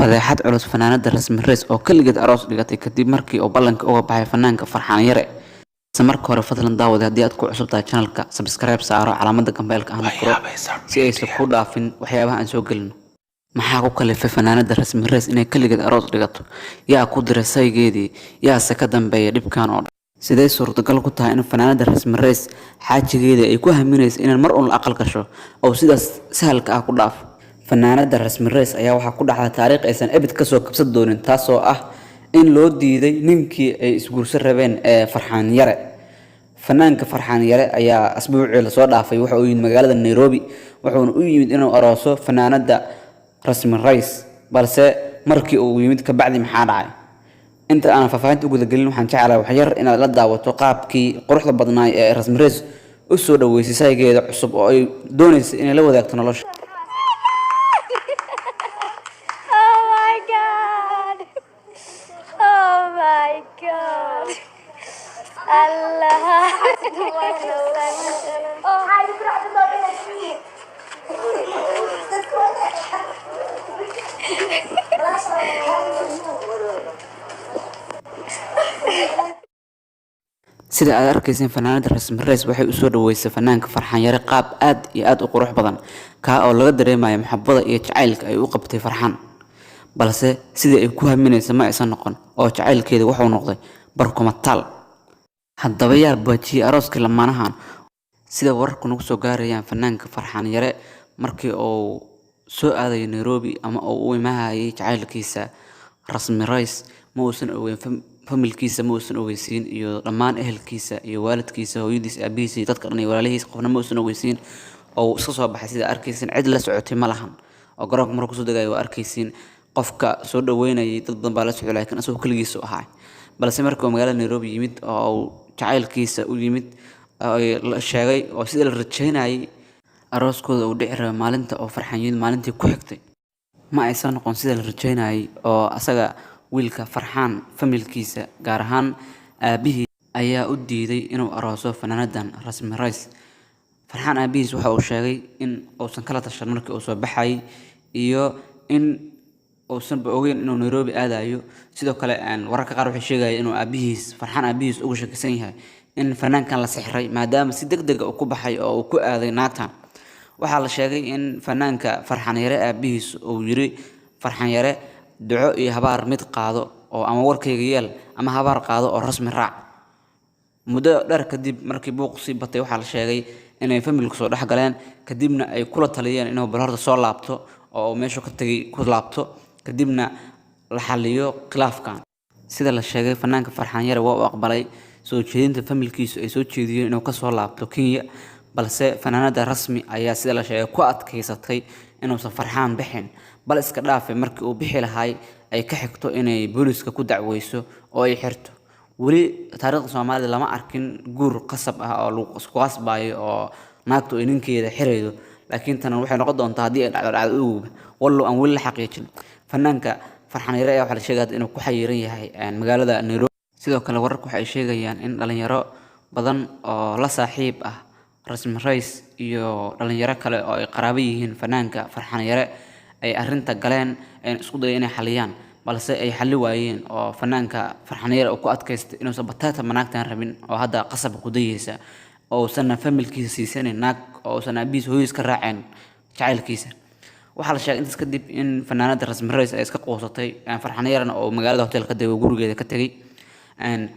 Fadeexad culus: fanaanada Rasmi Reys oo kaligeed aroos dhigatay kadib markii uu ballanka uga baxay fanaanka Farxaan Yare. Marka hore, fadlan daawada, haddii aad ku cusub tahay channelka, subscribe saaro, calaamada gambeelka ahna furo si aysan ku dhaafin waxyaabaha aan soo gelino. Maxaa ku kalifay fanaanada Rasmi Reys inay kaligeed aroos dhigato? Yaa ku diray saygeedii? Yaase ka dambeeya dhibkan oo dhan? Sidee suurtagal ku tahay in fanaanada Rasmi Reys xaajigeeda ay ku haminayso inay mar uun la aqal gasho oo sidaas sahalka ah ku dhaafo? Fanaanada Rasmi Reys ayaa waxaa ku dhacday taariikh aysan ebid kasoo kabsan doonin, taasoo ah in loo diiday ninkii ay isguursan rabeen ee Farxaan Yare. Fanaanka Farxaan Yare ayaa asbuucii lasoo dhaafay waxa uu yimid magaalada Nairobi, wuxuuna u yimid inuu arooso fanaanada Rasmi Reys. Balse markii uu yimid kabacdi maxaa dhacay? Inta aanan faahfaahinta u gudagelin, waxaan jeclahay waxyar inaad la daawato qaabkii quruxda badnaay ee Rasmi Reys u soo dhaweysay saygeeda cusub oo ay dooneysay inay la wadaagto nolosha. Oh my God. Oh my God. Allah. Oh. Sida aad arkayseen, fanaanada Rasmi Reys waxay usoo dhaweysay fanaanka Farxaan Yare qaab aad iyo aad u qurux badan, kaa oo laga dareemayo maxabada iyo jacaylka ay u qabtay Farxaan. Balse sidii ay ku haminaysa ma aysan noqon, oo jacaylkeeda wuxuu noqday barkumataal. Haddaba yaa baajiyey arooskii lamaanahan? Sida wararku nagu soo gaarayaan, fanaanka Farxaan Yare markii uu soo aadayo Nairobi ama uu u imaahayay jacaylkiisa Rasmi Reys, ma uusan ogeyn familkiisa, ma uusan ogeysiin, iyo dhammaan ehelkiisa iyo waalidkiisa, hooyadiis, aabihiisa iyo dadka dhan iyo walaalihiis, qofna ma uusan ogeysiin oo uu iska soo baxay. Sida arkaysiin, cid la socotay ma lahan, oo garoonka markuu kusoo degayo waa arkaysiin qofka soo dhaweynayay, dad badan baa la socday, laakiin asagoo keligiisa u ahaa. Balse markii uu magaalada Nairobi yimid oo uu jacaylkiisa u yimid oo la sheegay oo sida la rajeynayay arooskooda uu dhici rabay maalinta oo Farxaan yimid maalintii ku xigtay, ma aysan noqon sida la rajeynayay, oo asaga wiilka Farxaan familkiisa, gaar ahaan aabihii, ayaa u diiday inuu arooso fanaanadan Rasmi Reys. Farxaan aabihiis waxa uu sheegay in uusan kala tashan markii uu soo baxayay iyo in uusanba ogeyn inuu Nairobi aadayo. Sidoo kale, wararka qaar waxay sheegayaan inuu aabihiis, Farxaan aabihiis, uga shakisan yahay in fanaankan la sixray, maadaama si degdeg ah uu ku baxay oo uu ku aaday naagtan. Waxaa la sheegay in fanaanka Farxaan Yare aabihiis uu yiri: "Farxaan Yare, duco iyo habaar mid qaado, oo ama warkayga yeel ama habaar qaado oo Rasmi raac." Muddo dheer kadib, markii buuq sii batay, waxaa la sheegay inay familku soo dhex galeen, kadibna ay kula taliyeen inuu bal horta soo laabto oo uu meeshu ka tegay ku laabto, kadibna la xaliyo khilaafkan. Sida la sheegay, fanaanka Farxaan Yare waa uu aqbalay soo jeedinta familkiisu ay soo jeediyeen inuu kasoo laabto Kenya. Balse fanaanada Rasmi ayaa, sida la sheegay, ku adkaysatay inuusan Farxaan bixin, bal iska dhaafay markii uu bixi lahay ay ka xigto inay booliska ku dacweyso oo ay xirto. Weli taariikhda Soomaalida lama arkin guur qasab ah oo lagu isku qasbayo oo naagtu ay ninkeeda xiraydo, laakiin tan waxay noqon doontaa haddii ay dhacdo dhacdo uguba, wallow aan weli la xaqiijin. Fanaanka Farxaan Yare ayaa waxaa la sheegaya inuu ku xayiran yahay magaalada Nairobi. Sidoo kale, wararku waxay sheegayaan in dhalinyaro badan oo la saaxiib ah Rasmi Reys iyo dhalinyaro kale oo ay qaraabo yihiin fanaanka Farxaan Yare ay arrinta galeen, ayna isku dayeen inay xaliyaan, balse ay xalli waayeen, oo fanaanka Farxaan Yare uu ku adkaystay inuusan bataata naagtan rabin oo hadda qasab ku dayeysa, oo uusan familkiisa siisanin naag, oo uusan aabihiis hooyadiis ka raaceen jacaylkiisa. Waxaa la sheegay intaas kadib in fanaanada Rasmi Reys ay iska quusatay, Farxaan Yarena oo magaalada hotel ka tegay oo gurigeeda ka tegay.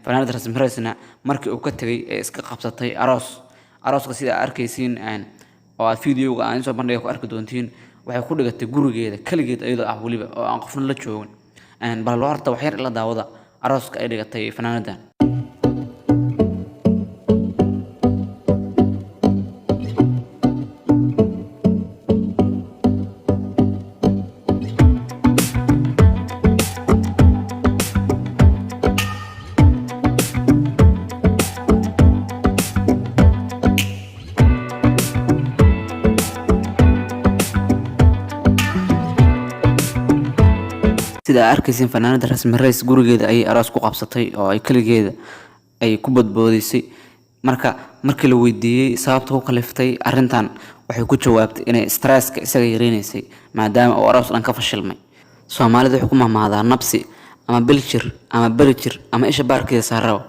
Fanaanada Rasmi Reysna markii uu ka tegay ee iska qabsatay aroos. Arooska, sida aad arkaysiin oo aad videoga aan soo bandhiga ku arki doontiin, waxay ku dhigatay gurigeeda kaligeed iyadoo ah weliba oo aan qofna la joogin. Bal horta waxyar ila daawada arooska ay dhigatay fanaanadan. Sida aad arkaysiin, fanaanada Rasmi Reys gurigeeda ayay aroos ku qabsatay oo ay kaligeeda ay ku badboodisay. Marka markii la weydiiyey sababta ku kaliftay arrintan, waxay ku jawaabtay inay stresska isaga yareynaysay, maadaama uu aroos dhan ka fashilmay. Soomaalida wuxuu ku mahmahdaa nabsi ama biljir ama beri jir ama isha baarkeeda saaraw,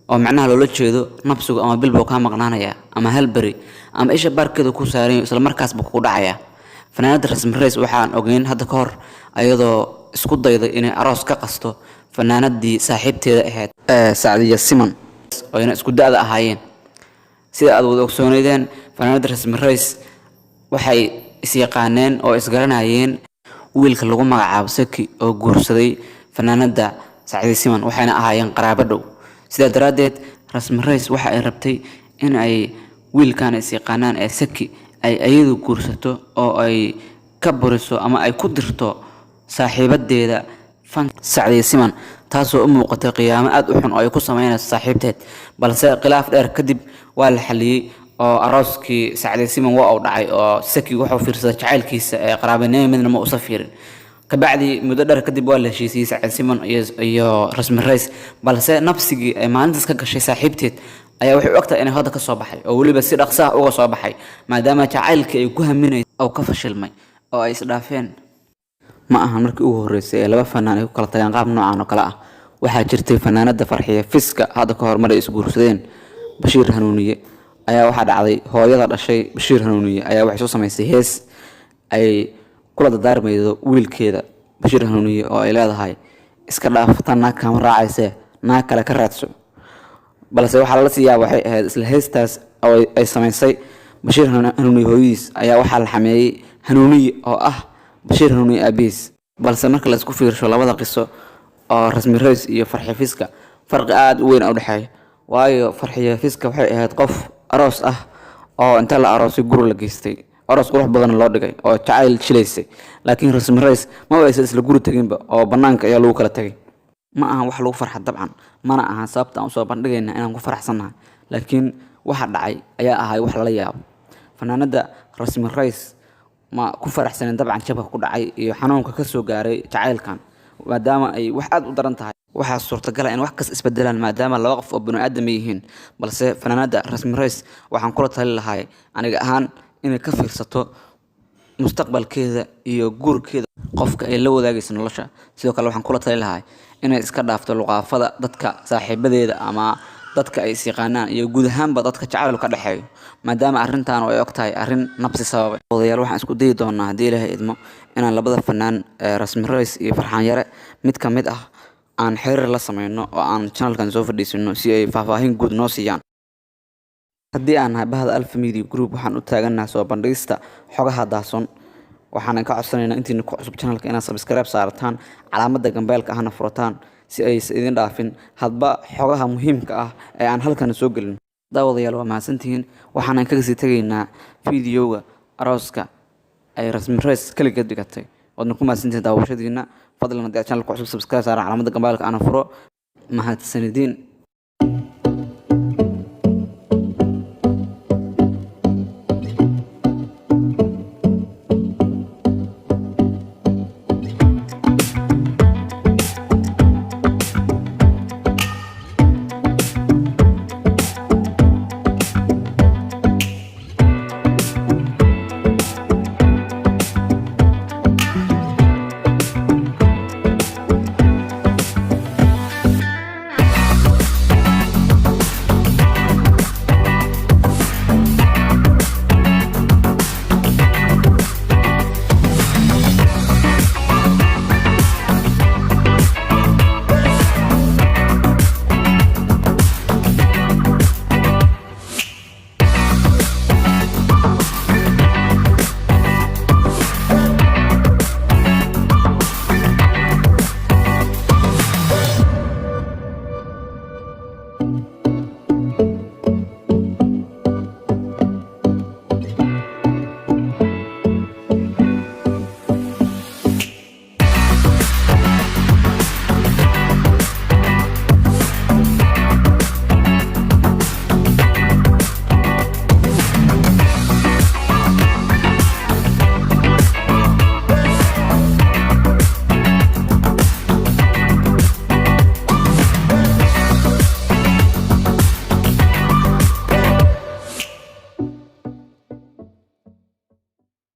oo macnaha loola jeedo nabsigu ama bil buu kaa maqnaanayaa ama hal beri ama isha baarkeeda ku saaran, isla markaas buu kugu dhacayaa. Fanaanada Rasmi Rays waxaan ogeyn hadda ka hor ayadoo isku dayday inay aroos ka qasto fanaanadii saaxiibteeda ahayd ee Sacdiya Siman, oo ayna isku da'da ahaayeen. Sida aad wada ogsooneydeen, fanaanada Rasmi Rays waxay isyaqaaneen oo isgaranayeen wiilka lagu magacaabo Saki oo guursaday fanaanada Sacdiya Siman, waxayna ahaayeen qaraabo dhow. Sidaa daraaddeed Rasmi Rays waxa ay rabtay in ay wiilkan isyaqaanaan ee Saki ay ayadu guursato oo ay ka buriso ama ay ku dirto saaxiibadeeda Sacdiya Siman, taasoo u muuqatay qiyaamo aad u xun oo ay ku sameynayso saaxiibteed. Balse khilaaf dheer kadib waa la xaliyey oo arooskii Sacdiya Siman waa uu dhacay, oo Saki wuxuu fiirsaday jacaylkiisa ee qaraabanimo midna ma usa fiirin. Kabacdi muddo dheer kadib waa la heshiisiyey Sacdiya Siman iyo Rasmi Rays, balse nabsigii ay maalintaas ka gashay saaxiibteed ayaa waxay u ogtahay inay hadda ka soo baxay, oo weliba si dhaqso ah uga soo baxay, maadaama jacaylkii ay ku haminaysa oo ka fashilmay oo ay isdhaafeen. Ma ahan markii ugu horreysay ee laba fanaan ay ku kala tagaan qaab noocan oo kale ah. Waxaa jirtay fanaanada Farxiya Fiska hadda ka hor mar ay isguursadeen Bashiir Hanuuniye ayaa waxaa dhacday hooyada dhashay Bashiir Hanuuniye ayaa waxay soo samaysay hees ay kula dardaarmaydo wiilkeeda Bashiir Hanuuniye, oo ay leedahay iska dhaaf tan, naag kama raacaysee, naag kale ka raadso. Balse waxaa lala siiyaa waxay ahayd isla heestaas oo ay samaysay Bashiir Hanuuniye hooyadiis ayaa waxaa la xameeyey Hanuuniye oo ah Bashiir Hanuuniye aabihiis. Balse marka la isku fiirsho labada qiso oo Rasmi Rays iyo Farxiya Fiska, farqi aad u weyn u dhexeeya, waayo Farxiya Fiska waxay ahayd qof aroos ah oo inta la aroosay guri la geystay, aroos qurux badan loo dhigay oo jacayl jilaysay, laakiin Rasmi Rays maba aysan isla guri teginba oo banaanka ayaa lagu kala tegay. Ma ahan wax lagu farxa dabcan, mana ahan sababta aan usoo bandhigayna inaan ku faraxsannahay, laakiin waxa dhacay ayaa ahay wax lala yaabo. Fanaanada Rasmi Rays ma ku faraxsanin dabcan jabka ku dhacay iyo xanuunka ka soo gaaray jacaylkan, maadaama ay wax aad u daran tahay. Waxaa suurtagala in wax kas isbedelaan maadaama laba qof oo binu aadam ay yihiin. Balse fanaanada Rasmi Rays waxaan kula tali lahay aniga ahaan inay ka fiirsato mustaqbalkeeda iyo guurkeeda, qofka ay la wadaagayso nolosha. Sidoo kale waxaan kula tali lahay inay iska dhaafto luqaafada dadka saaxiibadeeda ama dadka ay is yaqaanaan iyo guud ahaanba dadka jacayl ka dhexeeyo, maadaama arrintan oo ay og tahay arrin nabsi sababay. Odayaal, waxaan isku dayi doonaa haddii Ilaahay idmo inaan labada fanaan ee Rasmi Rays iyo Farxaan Yare mid ka mid ah aan xiriir la sameyno oo aan channelkan soo fadhiisano si ay faahfaahin guud noo siiyaan. Haddii aan nahay bahda Alpha Media Group, waxaan u taagannahay soo bandhigista xogaha daahsoon. Waxaan ka codsanaynaa intiina ku cusub channelka inaad subscribe saarataan, calaamadda gambeelka ahna furataan, si aysan idin dhaafin hadba xogaha muhiimka ah ee aan halkan soo gelin. Daawadayaal, waa mahadsantihiin. Waxaanan kaga sii tegaynaa fiidiyowga arooska ay Rasmi Rays kaligeed dhigatay. Waadna ku mahadsantihiin daawashadiina. Fadlan haddii aad channelka cusub subscribe saaran, calaamadda gambeelka ahna furo. Mahadsanidin.